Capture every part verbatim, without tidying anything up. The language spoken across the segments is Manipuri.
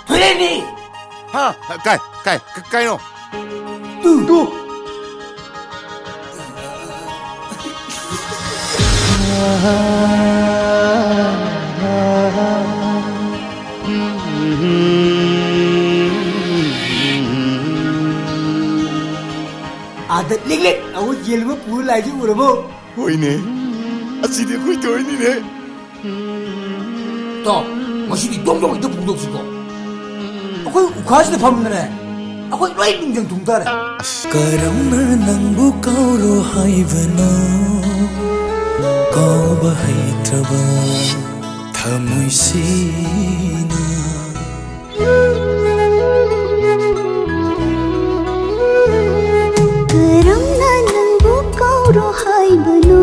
ꯊꯣꯏꯔꯦꯡꯅꯤ! ꯍꯥ? ꯀꯥꯏ, ꯀꯥꯏ, ꯀ-, ꯀꯥꯏꯅꯣ? ꯇꯨ꯫ ꯇꯨ꯫ ꯑꯥꯗ ꯂꯤꯛ ꯂꯤꯛ ꯂꯥꯎꯕ ꯌꯦꯟ ꯑꯃ ꯄꯨꯔ ꯂꯥꯛꯏꯁꯤ ꯎꯔꯕꯣ? ꯍꯣꯏꯅꯦ, ꯑꯁꯤꯗꯤ ꯑꯩꯈꯣꯏ ꯊꯣꯏꯅꯤꯅꯦ꯫ ꯇꯣ, ꯉꯁꯤꯗꯤ ꯗꯣꯡ ꯗꯣꯡ ꯍꯦꯛꯇ ꯐꯣꯡꯗꯣꯛꯁꯤꯀꯣ꯫ ꯑꯩꯈꯣꯏ ꯎꯈꯥꯁꯤꯗ ꯐꯝꯗꯅꯦ, ꯑꯩꯈꯣꯏ ꯂꯣꯏ ꯅꯨꯡꯖꯪ ꯊꯨꯡ ꯇꯥꯔꯦ꯫ ꯀꯔꯝꯅ ꯅꯪꯕꯨ ꯀꯧꯔꯣ ꯍꯥꯏꯕꯅꯣ? ꯀꯧꯕ ꯍꯩꯇ꯭ꯔꯕ ꯊꯃꯣꯏꯁꯤꯅ꯫ ꯀꯔꯝꯅ ꯅꯪꯕꯨ ꯀꯧꯔꯣ ꯍꯥꯏꯕꯅꯣ?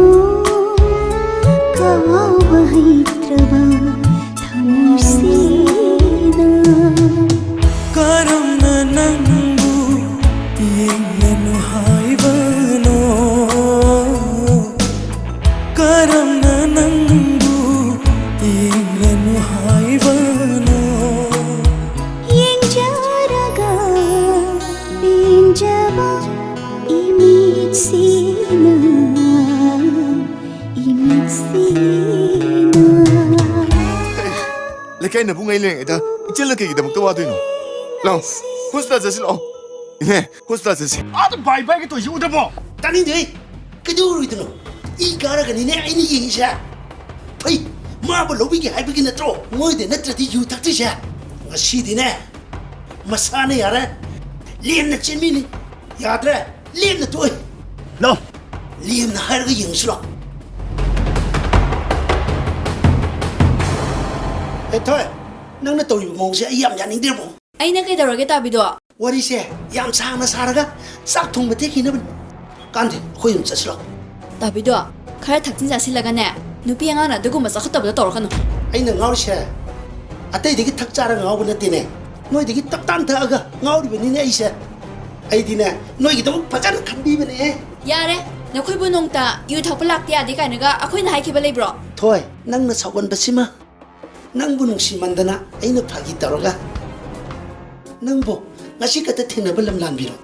ꯀꯧꯕ ꯍꯩꯇ꯭ꯔꯕ ꯊꯃꯣꯏꯁꯤꯅ꯫ ꯀꯔꯝꯅ ꯅꯪꯕꯨ ꯌꯦꯡꯂꯅꯨ ꯍꯥꯏꯕꯅꯣ? ꯀꯔꯝꯅ ꯅꯪꯕꯨ ꯌꯦꯡꯂꯅꯨ ꯍꯥꯏꯕꯅꯣ? ꯌꯦꯡꯖꯔꯒ ꯄꯦꯟꯖꯕ ꯏꯃꯤꯠꯁꯤꯅ, ꯏꯃꯤꯠꯁꯤꯅ꯫ ꯂꯩꯀꯥꯏ ꯅꯕꯨꯡꯉꯩ ꯂꯩꯔꯤꯉꯩꯗ ꯏꯆꯦꯜꯅ ꯀꯩꯒꯤꯗꯃꯛꯇ ꯋꯥꯗꯣꯏꯅꯣ? ꯂꯥꯛꯑꯣ, ꯍꯣꯁꯄꯤꯇꯥꯜ ꯆꯠꯁꯤ ꯂꯥꯛꯑꯣ꯫ ꯏꯅꯦ, ꯍꯣꯁꯄꯤꯇꯥꯜ ꯆꯠꯁꯤ꯫ ꯑꯥꯗ ꯕꯥꯏ ꯕꯥꯏꯒ ꯇꯧꯔꯤꯁꯤ ꯎꯗ꯭ꯔꯕꯣ? ꯇꯥꯅꯤꯡꯗꯦ꯫ ꯀꯩꯗꯧꯔꯨꯏꯗꯅꯣ? ꯏ ꯀꯥꯔꯒꯅꯤꯅꯦ ꯑꯩꯅ ꯌꯦꯡꯉꯤꯁꯦ꯫ ꯐꯩ, ꯃꯥꯕꯨ ꯂꯧꯕꯤꯒꯦ ꯍꯥꯏꯕꯒꯤ ꯅꯠꯇ꯭ꯔꯣ ꯃꯣꯏꯗ ꯅꯠꯇ꯭ꯔꯗꯤ ꯌꯨ ꯊꯛꯇ꯭ꯔꯤꯁꯦ? ꯉꯁꯤꯗꯤꯅꯦ, ꯃꯁꯥꯅ ꯌꯥꯔꯦ꯫ ꯂꯦꯝꯅ ꯆꯦꯟꯕꯤꯅꯤ꯫ ꯌꯥꯗ꯭ꯔꯦ, ꯂꯦꯝꯅ ꯇꯣꯛꯑꯣ꯫ ꯂꯥꯎ꯫ ꯂꯦꯝꯅ ꯍꯥꯏꯔꯒ ꯌꯦꯡꯉꯨꯁꯤ ꯂꯥꯎ꯫ ꯑꯦ ꯊꯣꯏ, ꯅꯪꯅ ꯇꯧꯔꯤꯕ ꯃꯑꯣꯡꯁꯦ ꯑꯩ ꯌꯥꯝ ꯌꯥꯅꯤꯡꯗꯦꯕꯣ꯫ ꯑꯩꯅ ꯀꯩꯗꯧꯔꯒꯦ, ꯇꯥꯕꯤꯗꯣ? ꯋꯥꯔꯤꯁꯦ ꯌꯥꯝ ꯁꯥꯡꯅ ꯁꯥꯔꯒ ꯆꯥꯛ ꯊꯣꯡꯕ ꯊꯦꯛꯈꯤꯅꯕꯅꯤ꯫ ꯀꯥꯟꯗꯦ, ꯑꯩꯈꯣꯏ ꯑꯗꯨꯝ ꯆꯠꯁꯤ ꯂꯥꯎ꯫ ꯇꯥꯕꯤꯗꯣ, ꯈꯔ ꯊꯛꯆꯤꯟ ꯆꯥꯁꯤꯜꯂꯒꯅꯦ, ꯅꯨꯄꯤ ꯑꯉꯥꯡꯅ ꯑꯗꯨꯒꯨꯝꯕ ꯆꯥꯎꯈꯠꯇꯕꯗꯣ ꯇꯧꯔꯛꯀꯅꯨ꯫ ꯑꯩꯅ ꯉꯥꯎꯔꯤꯁꯦ ꯑꯇꯩꯗꯒꯤ ꯊꯛ ꯆꯥꯔꯒ ꯉꯥꯎꯕ ꯅꯠꯇꯦꯅꯦ, ꯅꯣꯏꯗꯒꯤ ꯇꯞ ꯇꯥꯅ ꯊꯛꯑꯒ ꯉꯥꯎꯔꯤꯕꯅꯤꯅꯦ ꯑꯩꯁꯦ꯫ ꯑꯩꯗꯤꯅꯦ, ꯅꯣꯏꯒꯤꯗꯃꯛ ꯐꯖꯅ ꯈꯟꯕꯤꯕꯅꯦ꯫ ꯌꯥꯔꯦ, ꯅꯈꯣꯏꯕꯨ ꯅꯣꯡꯇ ꯌꯨ ꯊꯛꯄ ꯂꯥꯛꯇꯦ ꯌꯥꯗꯦ ꯀꯥꯏꯅꯒ ꯑꯩꯈꯣꯏꯅ ꯍꯥꯏꯈꯤꯕ ꯂꯩꯕ꯭ꯔꯣ? ꯊꯣꯏ, ꯅꯪꯅ ꯁꯥꯎꯒꯟꯕꯁꯤꯃ ꯅꯪꯕꯨ ꯅꯨꯡꯁꯤꯃꯟꯗꯅ ꯑꯩꯅ ꯐꯥꯒꯤ ꯇꯧꯔꯒ ꯅꯪꯕꯨ ꯉꯁꯤ ꯈꯛꯇ ꯊꯦꯡꯅꯕ ꯂꯝ ꯂꯥꯟꯕꯤꯔꯣ꯫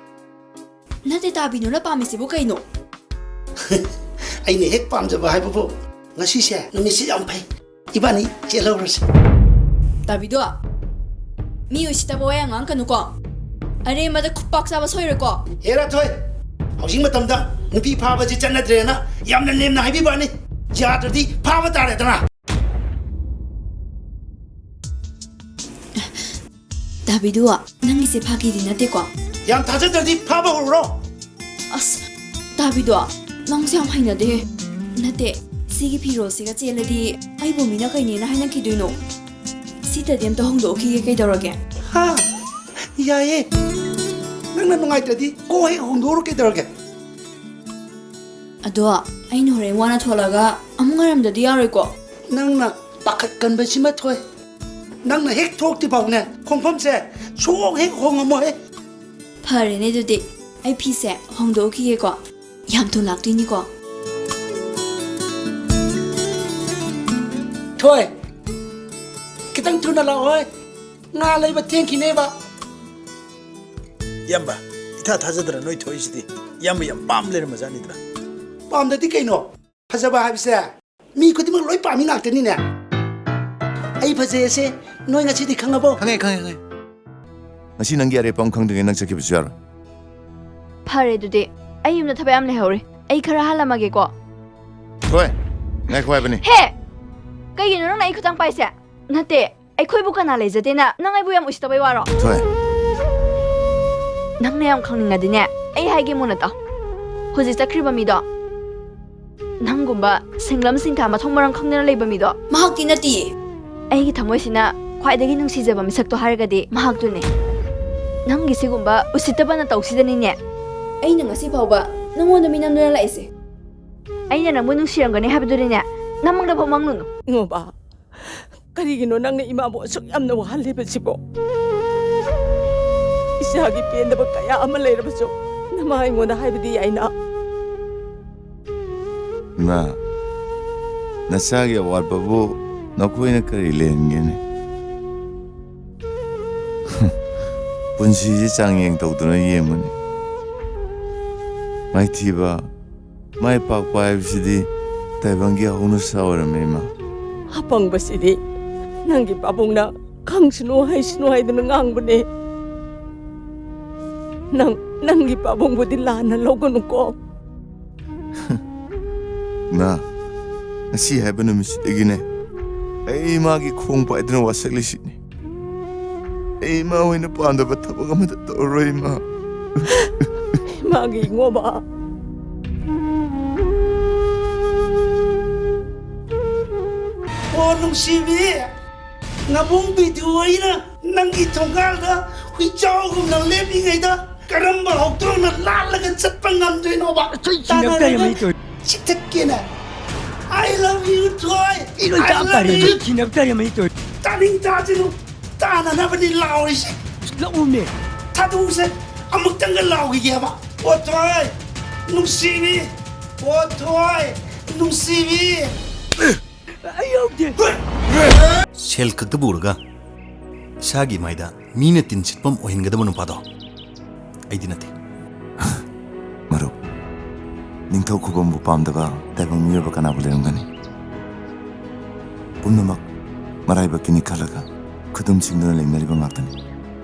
ꯅꯠꯇꯦ, ꯇꯥꯕꯤꯅꯨꯅ ꯄꯥꯝꯃꯤꯁꯤꯕꯨ ꯀꯩꯅꯣ? ꯑꯩꯅ ꯍꯦꯛ ꯄꯥꯝꯖꯕ ꯍꯥꯏꯕꯕꯨ ꯉꯁꯤꯁꯦ ꯅꯨꯃꯤꯠꯁꯤ ꯌꯥꯝ ꯐꯩ, ꯏꯕꯥꯅꯤ ꯆꯦꯜꯍꯧꯔꯁꯤ꯫ ꯇꯥꯕꯤꯗꯣ, ꯃꯤ ꯎꯁꯤꯠꯇꯕ ꯋꯥ ꯌꯥꯝ ꯉꯥꯡꯀꯅꯨꯀꯣ꯫ ꯑꯔꯦꯝꯕꯗ ꯈꯨꯄꯥꯛ ꯆꯥꯕ ꯁꯣꯏꯔꯣꯏꯀꯣ꯫ ꯍꯦꯔꯥ ꯊꯣꯏ, ꯍꯧꯖꯤꯛ ꯃꯇꯝꯗ ꯅꯨꯄꯤ ꯐꯥꯕꯁꯤ ꯆꯠꯅꯗ꯭ꯔꯦꯅ ꯌꯥꯝꯅ ꯅꯦꯝꯅ ꯍꯥꯏꯕꯤꯕꯅꯤ꯫ ꯌꯥꯗ꯭ꯔꯗꯤ ꯐꯥꯕ ꯇꯥꯔꯦꯗꯅ꯫ ꯇꯥꯕꯤꯗꯨ, ꯅꯪꯒꯤꯁꯦ ꯐꯥꯒꯤꯗꯤ ꯅꯠꯇꯦꯀꯣ? ꯌꯥꯝ ꯊꯥꯖꯗ꯭ꯔꯗꯤ ꯐꯥꯕ ꯍꯧꯔꯨꯔꯣ꯫ ꯑꯁ, ꯇꯥꯕꯤꯗꯣ, ꯅꯪꯁꯦ ꯌꯥꯝ ꯍꯩꯅꯗꯦ꯫ ꯅꯠꯇꯦ, ꯁꯤꯒꯤ ꯐꯤꯔꯣꯜꯁꯤꯒ ꯆꯦꯜꯂꯗꯤ ꯑꯩꯕꯨ ꯃꯤꯅ ꯀꯩꯅꯦꯅ ꯍꯥꯏꯅꯈꯤꯗꯣꯏꯅꯣ? ꯁꯤꯇꯗꯤ ꯑꯝꯇ ꯍꯣꯡꯗꯣꯛꯈꯤꯒꯦ, ꯀꯩꯗꯧꯔꯒꯦ? ꯍꯥ? ꯌꯥꯏꯌꯦ꯫ ꯅꯪꯅ ꯅꯨꯡꯉꯥꯏꯇ꯭ꯔꯗꯤ ꯀꯣꯛ ꯍꯦꯛ ꯍꯣꯡꯗꯣꯛꯎꯔꯣ, ꯀꯩꯗꯧꯔꯒꯦ? ꯑꯗꯣ ꯑꯩꯅ ꯍꯣꯔꯦꯟ ꯋꯥꯅ ꯊꯣꯛꯂꯒ ꯑꯃꯨꯛ ꯉꯥꯏꯔꯝꯗꯗꯤ ꯌꯥꯔꯣꯏꯀꯣ? ꯅꯪꯅ ꯄꯥꯈꯠꯀꯟꯕꯁꯤꯃ ꯊꯣꯏ꯫ ꯅꯪꯅ ꯍꯦꯛ ꯊꯣꯛꯇ꯭ꯔꯤ ꯐꯥꯎꯅꯦ, ꯈꯣꯡꯐꯝꯁꯦ ꯁꯨꯛꯍꯣꯡ ꯍꯦꯛ ꯍꯣꯡꯉꯝꯃꯣꯏ꯫ ꯐꯔꯦꯅꯦ, ꯑꯗꯨꯗꯤ ꯑꯩ ꯐꯤꯁꯦ ꯍꯣꯡꯗꯣꯛꯈꯤꯒꯦꯀꯣ꯫ ꯌꯥꯝ ꯊꯨꯅ ꯂꯥꯛꯇꯣꯏꯅꯤꯀꯣ꯫ ꯊꯣꯏ, ꯈꯤꯇꯪ ꯊꯨꯅ ꯂꯥꯛꯑꯣꯍꯦ꯫ ꯉꯥ ꯂꯩꯕ ꯊꯦꯡꯈꯤꯅꯦꯕ꯫ ꯏꯌꯥꯝꯕ, ꯏꯊꯥ ꯊꯥꯖꯗꯅ ꯅꯣꯏ ꯊꯣꯛꯏꯁꯤꯗꯤ꯫ ꯏꯌꯥꯝꯕ ꯌꯥꯝ ꯄꯥꯝ ꯂꯩꯔꯝꯕꯖꯥꯠꯅꯤꯗꯅ꯫ ꯄꯥꯝꯗꯗꯤ ꯀꯩꯅꯣ? ꯐꯖꯕ ꯍꯥꯏꯕꯁꯦ ꯃꯤ ꯈꯨꯗꯤꯡꯃꯛ ꯂꯣꯏ ꯄꯥꯝꯃꯤ ꯉꯥꯛꯇꯅꯤꯅꯦ꯫ ꯑꯩ ꯐꯖꯩꯁꯦ ꯅꯣꯏ ꯉꯁꯤꯗꯤ ꯈꯪꯉꯕꯣ? ꯈꯪꯉꯦ, ꯈꯪꯉꯦ, ꯈꯪꯉꯦ꯫ ꯉꯁꯤ ꯅꯪꯒꯤ ꯑꯔꯦꯞꯄ ꯑꯃ ꯈꯪꯗ꯭ꯔꯤꯉꯩ ꯅꯪ ꯆꯠꯈꯤꯕꯁꯨ ꯌꯥꯔꯣꯏ꯫ ꯐꯔꯦ, ꯑꯗꯨꯗꯤ ꯑꯩ ꯌꯨꯝꯗ ꯊꯕꯛ ꯌꯥꯝ ꯂꯩꯍꯧꯔꯤ꯫ ꯑꯩ ꯈꯔ ꯍꯜꯂꯝꯃꯒꯦꯀꯣ꯫ ꯊꯣꯏ, ꯉꯥꯏꯈꯣ ꯍꯥꯏꯕꯅꯤ꯫ ꯍꯦ! ꯀꯩꯒꯤꯅꯣ ꯅꯪꯅ ꯑꯩ ꯈꯨꯠꯇꯪ ꯄꯥꯏꯁꯦ? ꯅꯠꯇꯦ, ꯑꯩꯈꯣꯏꯕꯨ ꯀꯅꯥ ꯂꯩꯖꯗꯦꯅ ꯅꯪ ꯑꯩꯕꯨ ꯌꯥꯝ ꯎꯁꯤꯠꯇꯕꯩ ꯋꯥꯔꯣ? ꯊꯣꯏ꯫ ꯅꯪꯅ ꯌꯥꯝ ꯈꯪꯅꯤꯡꯉꯗꯤꯅꯦ, ꯑꯩ ꯍꯥꯏꯒꯦ ꯃꯨꯟꯅ ꯇꯥꯎ꯫ ꯍꯧꯖꯤꯛ ꯆꯠꯈ꯭ꯔꯤꯕ ꯃꯤꯗꯣ, ꯅꯪꯒꯨꯝꯕ ꯁꯤꯡꯂꯝ ꯁꯤꯡꯊꯥ ꯃꯊꯣꯡ ꯃꯔꯝ ꯈꯪꯗꯅ ꯂꯩꯕ ꯃꯤꯗꯣ ꯃꯍꯥꯛꯇꯤ ꯅꯠꯇꯤꯌꯦ꯫ ꯑꯩꯒꯤ ꯊꯃꯣꯏꯁꯤꯅ ꯈ꯭ꯋꯥꯏꯗꯒꯤ ꯅꯨꯡꯁꯤꯖꯕ ꯃꯤꯁꯛꯇꯣ ꯍꯥꯏꯔꯒꯗꯤ ꯃꯍꯥꯛꯇꯨꯅꯦ꯫ ꯅꯪꯒꯤ ꯁꯤꯒꯨꯝꯕ ꯎꯁꯤꯠꯇꯕ ꯅꯇꯧꯁꯤꯗꯅꯤꯅꯦ ꯑꯩꯅ ꯉꯁꯤ ꯐꯥꯎꯕ ꯅꯪꯉꯣꯟꯗ ꯃꯤꯅꯝꯗꯨꯅ ꯂꯥꯛꯏꯁꯦ꯫ ꯑꯩꯅ ꯅꯪꯕꯨ ꯅꯨꯡꯁꯤꯔꯝꯒꯅꯤ ꯍꯥꯏꯕꯗꯨꯅꯤꯅꯦ ꯅꯃꯪꯗ ꯐꯥꯎ ꯃꯪꯂꯨꯅꯨ꯫ ꯏꯉꯣꯕ, ꯀꯔꯤꯒꯤꯅꯣ ꯅꯪꯅ ꯏꯃꯥꯕꯨ ꯑꯁꯨꯛ ꯌꯥꯝꯅ ꯋꯥꯍꯜꯂꯤꯕꯁꯤꯕꯣ? ꯏꯁꯥꯒꯤ ꯄꯦꯟꯗꯕ ꯀꯌꯥ ꯑꯃ ꯂꯩꯔꯕꯁꯨ ꯅꯃꯥ ꯑꯩꯉꯣꯟꯗ ꯍꯥꯏꯕꯗꯤ ꯌꯥꯏꯅ꯫ ꯏꯃꯥ, ꯅꯆꯥꯒꯤ ꯑꯋꯥꯠꯄꯕꯨ ꯅꯈꯣꯏꯅ ꯀꯔꯤ ꯂꯩꯍꯟꯒꯅꯤ? ꯄꯨꯟꯁꯤꯁꯤ ꯆꯥꯡꯌꯦꯡ ꯇꯧꯗꯨꯅ ꯌꯦꯡꯕꯅꯤ꯫ ꯃꯥꯏꯊꯤꯕ, ꯃꯥꯏ ꯄꯥꯛꯄ ꯍꯥꯏꯕꯁꯤꯗꯤ ꯇꯥꯏꯕꯪꯒꯤ ꯍꯧꯅꯁꯥ ꯑꯣꯏꯔꯝꯃꯦ, ꯏꯃꯥ꯫ ꯑꯄꯪꯕꯁꯤꯗꯤ ꯅꯪꯒꯤ ꯄꯥꯕꯨꯡꯅ ꯈꯪꯁꯅꯨ ꯍꯩꯁꯅꯨ ꯍꯥꯏꯗꯨꯅ ꯉꯥꯡꯕꯅꯦ꯫ ꯅꯪ, ꯅꯪꯒꯤ ꯄꯥꯕꯨꯡꯕꯨꯗꯤ ꯂꯥꯟꯅ ꯂꯧꯒꯅꯨꯀꯣ꯫ ꯏꯃꯥ, ꯉꯁꯤ ꯍꯥꯏꯕ ꯅꯨꯃꯤꯠꯁꯤꯗꯒꯤꯅꯦ, ꯑꯩ ꯏꯃꯥꯒꯤ ꯈꯣꯡ ꯄꯥꯏꯗꯨꯅ ꯋꯥꯁꯛꯂꯤꯁꯤꯅꯤ꯫ ꯑꯩ ꯏꯃꯥ ꯍꯣꯏꯅ ꯄꯥꯝꯗꯕ ꯊꯕꯛ ꯑꯃꯠꯇ ꯇꯧꯔꯔꯣꯏ, ꯏꯃꯥ꯫ ꯏꯃꯥꯒꯤ ꯏꯉꯣꯕ꯫ ꯑꯣ, ꯅꯨꯡꯁꯤꯕꯤ, ꯅꯕꯨꯡ ꯕꯤꯗꯨ ꯑꯩꯅ ꯅꯪꯒꯤ ꯊꯣꯡꯒꯥꯜꯗ ꯍꯨꯏꯆꯥꯎꯒꯨꯝꯅ ꯂꯦꯞꯄꯤꯉꯩꯗ ꯀꯔꯝꯕ ꯍꯧꯗꯣꯡꯅ ꯂꯥꯜꯂꯒ ꯆꯠꯄ ꯉꯝꯗꯣꯏꯅꯣꯕ? ꯆꯩ ꯊꯤꯅꯕ ꯇꯥꯟꯅꯔꯒ ꯇꯥꯔꯦ, ꯃꯩꯇꯣꯟ꯫ ꯆꯤꯛꯊꯠꯀꯦꯅ꯫ I love you, ꯊꯣꯏ꯫ ꯏ ꯂꯣꯏ I ꯆꯥꯝ love ꯇꯥꯔꯦ, you꯫ ꯆꯩ ꯊꯤꯅꯕ ꯇꯥꯔꯦ, ꯃꯩꯇꯣꯟ꯫ ꯇꯥꯅꯤꯡ ꯇꯥꯁꯤꯅꯨ꯫ ꯇꯥꯅꯅꯕꯅꯤ ꯂꯥꯎꯔꯤꯁꯦ꯫ ꯂꯧꯎꯃꯦ꯫ ꯊꯥꯗꯣꯛꯎꯁꯦ꯫ ꯑꯃꯨꯛꯇꯪꯒ ꯂꯥꯎꯈꯤꯒꯦꯕ꯫ ꯑꯣ ꯊꯣꯏ, ꯅꯨꯡꯁꯤꯕꯤ꯫ ꯑꯣ ꯊꯣꯏ, ꯅꯨꯡꯁꯤꯕꯤ꯫ ꯑꯩ ꯌꯥꯎꯗꯦ꯫ ꯁꯦꯜ ꯈꯛꯇꯕꯨ ꯎꯔꯒ ꯏꯁꯥꯒꯤ ꯃꯥꯏꯗ ꯃꯤꯅ ꯇꯤꯟ ꯁꯤꯠꯐꯝ ꯑꯣꯏꯍꯟꯒꯗꯕ ꯅꯨꯄꯥꯗꯣ ꯑꯩꯗꯤ ꯅꯠꯇꯦ꯫ ꯃꯔꯨꯞ, ꯅꯤꯡꯊꯧ ꯈꯨꯕꯝꯕꯨ ꯄꯥꯝꯗꯕ ꯇꯥꯏꯕꯪ ꯃꯤꯑꯣꯏꯕ ꯀꯅꯥꯕꯨ ꯂꯩꯔꯝꯒꯅꯤ? ꯄꯨꯝꯅꯃꯛ ꯃꯔꯥꯏꯕꯛꯀꯤꯅꯤ ꯈꯜꯂꯒ ꯈꯨꯗꯨꯝ ꯁꯤꯡꯗꯨꯅ ꯂꯩꯅꯔꯤꯕ ꯉꯥꯛꯇꯅꯤ꯫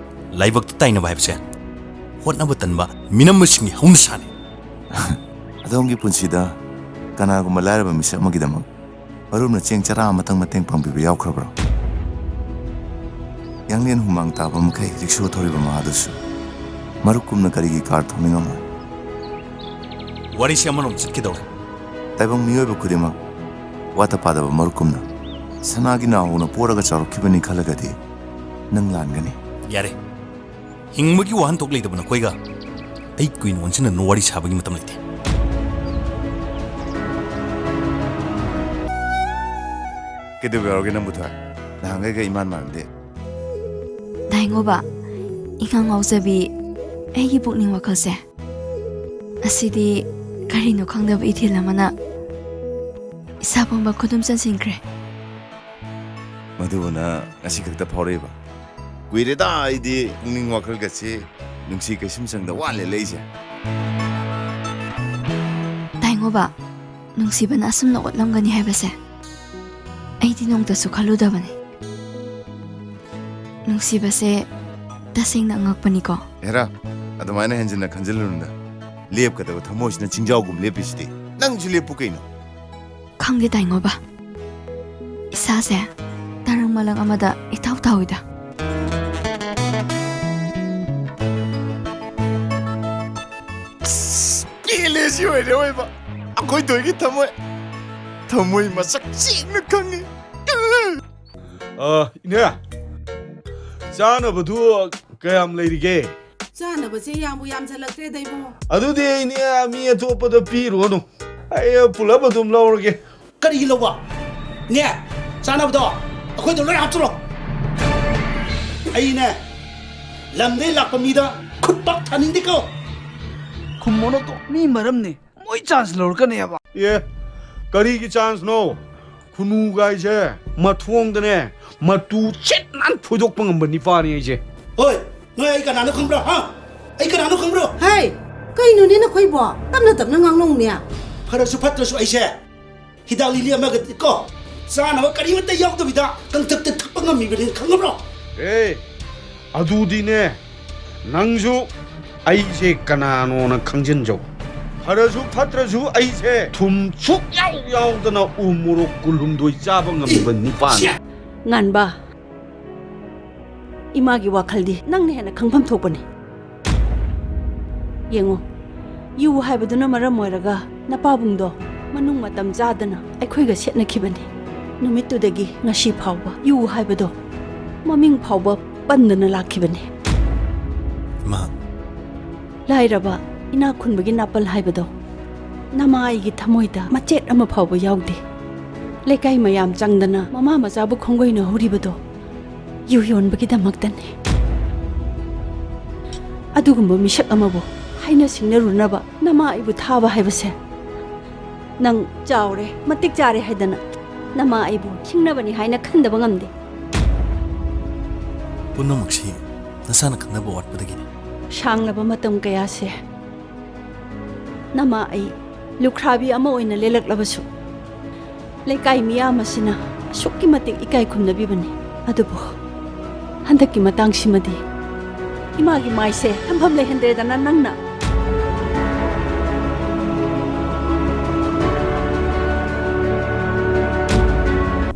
ꯂꯥꯏꯕꯛꯇ ꯇꯥꯏꯅꯕ ꯍꯥꯏꯕꯁꯦ ꯍꯣꯠꯅꯕ ꯇꯟꯕ ꯃꯤꯅꯝꯕꯁꯤꯡꯒꯤ ꯍꯧꯅꯁꯥꯅꯤ꯫ ꯑꯗꯣꯝꯒꯤ ꯄꯨꯟꯁꯤꯗ ꯀꯅꯥꯒꯨꯝꯕ ꯂꯥꯏꯔꯕ ꯃꯤꯁꯛ ꯑꯃꯒꯤꯗꯃꯛ ꯃꯔꯨꯞꯅ ꯆꯦꯡ ꯆꯔꯥ ꯑꯃꯇꯪ ꯃꯇꯦꯡ ꯄꯥꯡꯕꯤꯕ ꯌꯥꯎꯈ꯭ꯔꯕ꯭ꯔꯣ? ꯌꯥꯡꯂꯦꯟ ꯍꯨꯃꯥꯡ ꯇꯥꯕ ꯃꯈꯩ ꯔꯤꯛꯁꯣ ꯊꯧꯔꯤꯕ ꯃꯍꯥꯛꯗꯨꯁꯨ ꯃꯔꯨꯞꯀꯨꯝꯅ ꯀꯔꯤꯒꯤ ꯀꯥꯔ ꯊꯧꯅꯤꯡꯉꯝꯃꯣꯏ? ꯋꯥꯔꯤꯁꯦ ꯑꯃꯔꯣꯝ ꯆꯠꯀꯗꯧꯔꯦ꯫ ꯇꯥꯏꯕꯪ ꯃꯤꯑꯣꯏꯕ ꯈꯨꯗꯤꯡꯃꯛ ꯋꯥꯠꯇ ꯄꯥꯗꯕ ꯃꯔꯨꯞꯀꯨꯝꯅ ꯁꯅꯥꯒꯤ ꯅꯥꯎꯅ ꯄꯣꯔꯒ ꯆꯥꯎꯔꯛꯈꯤꯕꯅꯤ ꯈꯜꯂꯒꯗꯤ ꯅꯪ ꯂꯥꯟꯒꯅꯤ꯫ ꯌꯥꯔꯦ꯫ ꯍꯤꯡꯕꯒꯤ ꯋꯥꯍꯟꯊꯣꯛ ꯂꯩꯇꯕ ꯅꯈꯣꯏꯒ ꯑꯩ ꯀꯨꯏꯅ ꯑꯣꯟꯁꯤꯟꯅꯅ ꯋꯥꯔꯤ ꯁꯥꯕꯒꯤ ꯃꯇꯝ ꯂꯩꯇꯦ꯫ ꯀꯩꯗꯧꯕ ꯌꯥꯎꯔꯒꯦ ꯅꯪꯕꯨ, ꯊꯣꯏ? ꯅꯍꯥꯟꯈꯩꯒ ꯏꯃꯥꯟ ꯃꯥꯟꯅꯗꯦ꯫ ꯗꯥꯏꯉꯣꯕ, ꯏꯉꯥꯎ ꯉꯥꯎꯖꯕꯤ ꯑꯩꯒꯤ ꯄꯨꯛꯅꯤꯡ ꯋꯥꯈꯜꯁꯦ꯫ ꯑꯁꯤꯗꯤ ꯀꯔꯤꯅꯣ ꯈꯪꯗꯕ ꯏꯊꯤꯜ ꯑꯃꯅ ꯏꯁꯥ ꯄꯨꯝꯕ ꯈꯨꯗꯨꯝ ꯆꯟꯁꯤꯟꯈ꯭ꯔꯦ꯫ ꯃꯗꯨꯕꯨꯅ ꯉꯁꯤ ꯈꯛꯇ ꯐꯥꯎꯔꯛꯏꯕ? ꯀꯨꯏꯔꯦꯗ ꯑꯩꯗꯤ ꯄꯨꯛꯅꯤꯡ ꯋꯥꯈꯜꯒꯁꯤ ꯅꯨꯡꯁꯤ ꯀꯩꯁꯨꯝꯁꯪꯗ ꯋꯥꯅ ꯂꯩꯁꯦ꯫ ꯇꯥꯏꯉꯣꯕ, ꯅꯨꯡꯁꯤꯕꯅ ꯑꯁꯨꯝꯅ ꯑꯣꯠꯂꯝꯒꯅꯤ ꯍꯥꯏꯕꯁꯦ ꯑꯩꯗꯤ ꯅꯣꯡꯇꯁꯨ ꯈꯜꯂꯨꯗꯕꯅꯤ꯫ ꯅꯨꯡꯁꯤꯕꯁꯦ ꯇꯁꯦꯡꯅ ꯑꯉꯛꯄꯅꯤꯀꯣ꯫ ꯍꯦꯔꯥ, ꯑꯗꯨꯃꯥꯏꯅ ꯍꯦꯟꯖꯤꯟꯅ ꯈꯟꯖꯤꯜꯂꯨꯅꯨꯗ꯫ ꯂꯦꯞꯀꯗꯕ ꯊꯃꯣꯏꯁꯤꯅ ꯆꯤꯡꯖꯥꯎꯒꯨꯝ ꯂꯦꯞꯄꯤꯁꯤꯗꯤ꯫ ꯅꯪꯁꯨ ꯂꯦꯞꯄꯨ ꯀꯩꯅꯣ꯫ ꯈꯪꯗꯦ ꯇꯥꯏꯉꯣꯕ, ꯏꯁꯥꯁꯦ ꯇꯔꯪ ꯃꯂꯪ ꯑꯃꯗ ꯏꯇꯥꯎ ꯇꯥꯎꯏꯗ꯫ ꯑꯁ, ꯄꯦꯜꯂꯦ ꯁꯤ ꯑꯣꯏꯔꯦ ꯑꯣꯏꯕ꯫ ꯑꯩꯈꯣꯏ ꯊꯣꯏꯒꯤ ꯊꯃꯣꯏ, ꯊꯃꯣꯏ ꯃꯁꯛ ꯁꯦꯡꯅ ꯈꯪꯉꯤ꯫ ꯑ, ꯏꯅꯦ, ꯆꯥꯅꯕꯗꯨ ꯀꯌꯥꯝ ꯂꯩꯔꯤꯒꯦ? ꯆꯥꯅꯕꯁꯦ ꯌꯥꯝꯕꯨ ꯌꯥꯝꯁꯜꯂꯛꯇ꯭ꯔꯦꯗ, ꯏꯕꯨꯡꯉꯣ꯫ ꯑꯗꯨꯗꯤ ꯏꯅꯦ, ꯃꯤ ꯑꯇꯣꯞꯄꯗ ꯄꯤꯔꯨꯔꯅꯨ, ꯑꯩ ꯄꯨꯂꯞ ꯑꯗꯨꯝ ꯂꯧꯔꯒꯦ꯫ ꯀꯔꯤꯒꯤ ꯂꯧꯕ? ꯏꯅꯦ, ꯆꯥꯅꯕꯗꯣ ꯑꯩꯈꯣꯏꯗ ꯂꯣꯏ ꯍꯥꯞꯆꯤꯜꯂꯣ꯫ ꯑꯩꯅꯦ, ꯂꯝꯗꯩ ꯂꯥꯛꯄ ꯃꯤꯗ ꯈꯨꯠ ꯄꯥꯛ ꯊꯥꯅꯤꯡꯗꯦꯀꯣ꯫ ꯈꯨꯝꯃꯣꯅꯀꯣ, ꯃꯤ ꯃꯔꯝꯅꯤ꯫ ꯃꯣꯏ ꯆꯥꯟꯁ ꯂꯧꯔꯛꯀꯅꯦꯕ꯫ ꯑꯦ, ꯀꯔꯤꯒꯤ ꯆꯥꯟꯁꯅꯣ? ꯈꯨꯅꯨꯒꯥꯏꯁꯦ ꯃꯊꯣꯡꯗꯅꯦ ꯃꯇꯨ ꯁꯤꯠ ꯅꯥꯟ ꯐꯣꯏꯗꯣꯛꯄ ꯉꯝꯕ ꯅꯤꯄꯥꯅꯤ ꯑꯩꯁꯦ꯫ ꯍꯣꯏ, ꯅꯣꯏ ꯑꯩ ꯀꯅꯥꯅꯣ ꯈꯪꯕ꯭ꯔꯣ? ꯍꯥ? ꯑꯩ ꯀꯅꯥꯅꯣ ꯈꯪꯕ꯭ꯔꯣ? ꯍꯩ, ꯀꯩꯅꯣꯅꯦ ꯅꯈꯣꯏꯕꯣ? ꯇꯞꯅ ꯇꯞꯅ ꯉꯥꯡꯅꯧꯅꯦ꯫ ꯐꯔꯁꯨ ꯐꯠꯇ꯭ꯔꯁꯨ ꯑꯩꯁꯦ ꯍꯤꯗꯥꯛ ꯂꯤꯂꯤ ꯑꯃꯒ ꯀꯣ ꯆꯥꯅꯕ ꯀꯔꯤꯃꯠꯇ ꯌꯥꯎꯗꯕꯤꯗ ꯀꯪꯊꯛꯇ ꯊꯛꯄ ꯉꯝꯃꯤꯕꯅꯤ, ꯈꯪꯉꯕ꯭ꯔꯣ? ꯑꯦ, ꯑꯗꯨꯗꯤꯅꯦ, ꯅꯪꯁꯨ ꯑꯩꯁꯦ ꯀꯅꯥꯅꯣꯅ ꯈꯪꯖꯤꯟꯖꯧ꯫ ꯐꯔꯁꯨ ꯐꯠꯇ꯭ꯔꯁꯨ ꯑꯩꯁꯦ ꯊꯨꯝ ꯁꯨꯛ ꯌꯥꯎ ꯌꯥꯎꯗꯅ ꯎ ꯃꯣꯔꯣꯛ ꯀꯨꯟꯍꯨꯝꯗꯣꯏ ꯆꯥꯕ ꯉꯝꯕ ꯅꯤꯄꯥꯅꯤ꯫ ꯁꯤꯌꯥ! ꯉꯥꯟꯕ, ꯏꯃꯥꯒꯤ ꯋꯥꯈꯜꯗꯤ ꯅꯪꯅ ꯍꯦꯟꯅ ꯈꯪꯐꯝ ꯊꯣꯛꯄꯅꯤ꯫ ꯌꯦꯡꯉꯨ, ꯌꯨ ꯍꯥꯏꯕꯗꯨꯅ ꯃꯔꯝ ꯑꯣꯏꯔꯒ ꯅꯄꯥꯕꯨꯡꯗꯣ ꯃꯅꯨꯡ ꯃꯇꯝ ꯆꯥꯗꯅ ꯑꯩꯈꯣꯏꯒ ꯁꯦꯠꯅꯈꯤꯕꯅꯤ꯫ ꯅꯨꯃꯤꯠꯇꯨꯗꯒꯤ ꯉꯁꯤ ꯐꯥꯎꯕ ꯌꯨ ꯍꯥꯏꯕꯗꯣ ꯃꯃꯤꯡ ꯐꯥꯎꯕ ꯄꯟꯗꯅ ꯂꯥꯛꯈꯤꯕꯅꯤ꯫ ꯏꯃꯥ꯫ ꯂꯥꯏꯔꯕ ꯏꯅꯥꯛ ꯈꯨꯟꯕꯒꯤ ꯅꯥꯄꯜ ꯍꯥꯏꯕꯗꯣ ꯅꯃꯥ ꯑꯩꯒꯤ ꯊꯃꯣꯏꯗ ꯃꯆꯦꯠ ꯑꯃ ꯐꯥꯎꯕ ꯌꯥꯎꯗꯦ꯫ ꯂꯩꯀꯥꯏ ꯃꯌꯥꯝ ꯆꯪꯗꯅ ꯃꯃꯥ ꯃꯆꯥꯕꯨ ꯈꯣꯡꯒꯣꯏꯅꯍꯧꯔꯤꯕꯗꯣ ꯌꯨ ꯌꯣꯟꯕꯒꯤꯗꯃꯛꯇꯅꯤ꯫ ꯑꯗꯨꯒꯨꯝꯕ ꯃꯤꯁꯛ ꯑꯃꯕꯨ ꯍꯥꯏꯅ ꯁꯤꯡꯅꯔꯨꯅꯕ ꯅꯃꯥ ꯑꯩꯕꯨ ꯊꯥꯕ ꯍꯥꯏꯕꯁꯦ, ꯅꯪ ꯆꯥꯎꯔꯦ, ꯃꯇꯤꯛ ꯆꯥꯔꯦ ꯍꯥꯏꯗꯅ ꯅꯃꯥ ꯑꯩꯕꯨ ꯈꯤꯡꯅꯕꯅꯤ ꯍꯥꯏꯅ ꯈꯟꯗꯕ ꯉꯝꯗꯦ꯫ ꯄꯨꯝꯅꯃꯛꯁꯤ ꯅꯁꯥꯅ ꯈꯪꯅꯕ ꯋꯥꯠꯄꯗꯒꯤꯅꯤ꯫ ꯁꯥꯡꯂꯕ ꯃꯇꯝ ꯀꯌꯥꯁꯦ ꯅꯃꯥ ꯑꯩ ꯂꯨꯈ꯭ꯔꯥꯕꯤ ꯑꯃ ꯑꯣꯏꯅ ꯂꯦꯜꯂꯛꯂꯕꯁꯨ, ꯂꯩꯀꯥꯏ ꯃꯤꯌꯥꯝ ꯑꯁꯤꯅ ꯑꯁꯨꯛꯀꯤ ꯃꯇꯤꯛ ꯏꯀꯥꯏ ꯈꯨꯝꯅꯕꯤꯕꯅꯤ꯫ ꯑꯗꯨꯕꯨ ꯍꯟꯗꯛꯀꯤ ꯃꯇꯥꯡꯁꯤꯃꯗꯤ ꯏꯃꯥꯒꯤ ꯃꯥꯏꯁꯦ ꯊꯝꯐꯝ ꯂꯩꯍꯟꯗ꯭ꯔꯦꯗꯅ ꯅꯪꯅ꯫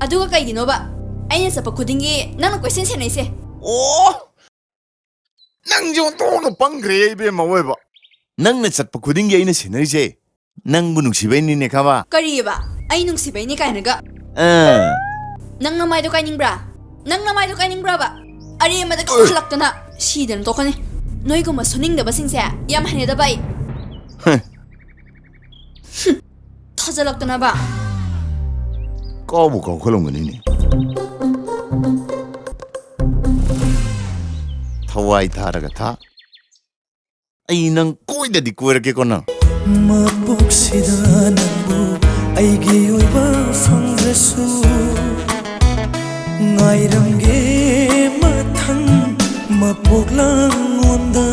ꯑꯗꯨꯒ ꯀꯩꯒꯤꯅꯣꯕ ꯑꯩꯅ ꯆꯠꯄ ꯈꯨꯗꯤꯡꯒꯤ ꯅꯪꯅ ꯀꯣꯏꯁꯦꯟ ꯁꯦꯟꯅꯩꯁꯦ? ꯑꯣ, ꯅꯪꯁꯦ ꯑꯣꯟꯊꯣꯛꯅ ꯄꯪꯈ꯭ꯔꯦ, ꯏꯕꯦꯝꯃ ꯑꯣꯏꯕ꯫ ꯅꯪꯅ ꯆꯠꯄ ꯈꯨꯗꯤꯡꯒꯤ ꯑꯩꯅ ꯁꯦꯟꯅꯔꯤꯁꯦ ꯅꯪꯕꯨ ꯅꯨꯡꯁꯤꯕꯩꯅꯤꯅꯦ, ꯈꯪꯉꯕ? ꯀꯔꯤꯑꯕ? ꯑꯩ ꯅꯨꯡꯁꯤꯕꯩꯅꯤ ꯀꯥꯏꯅꯒ? ꯑꯥ꯫ ꯅꯪ ꯅꯃꯥꯏꯗꯣ ꯀꯥꯏꯅꯤꯡꯕ꯭ꯔꯥ? ꯅꯪ ꯅꯃꯥꯏꯗꯣ ꯀꯥꯏꯅꯤꯡꯕ꯭ꯔꯕ? ꯑꯔꯦꯝꯕꯗ ꯀꯛꯈꯠꯂꯛꯇꯅ ꯁꯤꯗꯅ ꯇꯣꯛꯀꯅꯤ꯫ ꯅꯣꯏꯒꯨꯝꯕ ꯁꯨꯅꯤꯡꯗꯕꯁꯤꯡꯁꯦ ꯌꯥꯝ ꯍꯩꯅꯗꯕ ꯑꯩ꯫ ꯍ꯫ ꯊꯥꯖꯜꯂꯛꯇꯅꯕ꯫ ꯀꯥꯎꯕꯨ ꯀꯥꯎꯈꯠꯂꯝꯒꯅꯤꯅꯦ꯫ ꯊꯋꯥꯏ ꯊꯥꯔꯒ ꯊꯥ꯫ ꯑꯩ ꯅꯪ ꯀꯣꯏꯗꯗꯤ ꯀꯣꯏꯔꯛꯀꯦꯀꯣ ꯅꯪ꯫ ꯃꯄꯣꯛꯁꯤꯗ ꯅꯪꯕꯨ ꯑꯩꯒꯤ ꯑꯣꯏꯕ ꯐꯪꯗ꯭ꯔꯁꯨ, ꯉꯥꯏꯔꯝꯒꯦ ꯃꯊꯪ ꯃꯄꯣꯛꯂꯥꯡꯉꯣꯟꯗ꯫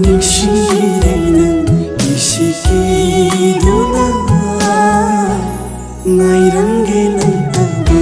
ꯅꯤꯡꯁꯤꯡꯕꯤꯔꯦ ꯅꯪ ꯏꯁꯤꯀꯤꯗꯨꯅ, ꯉꯥꯏꯔꯝꯒꯦ ꯅꯪꯇꯕꯨ꯫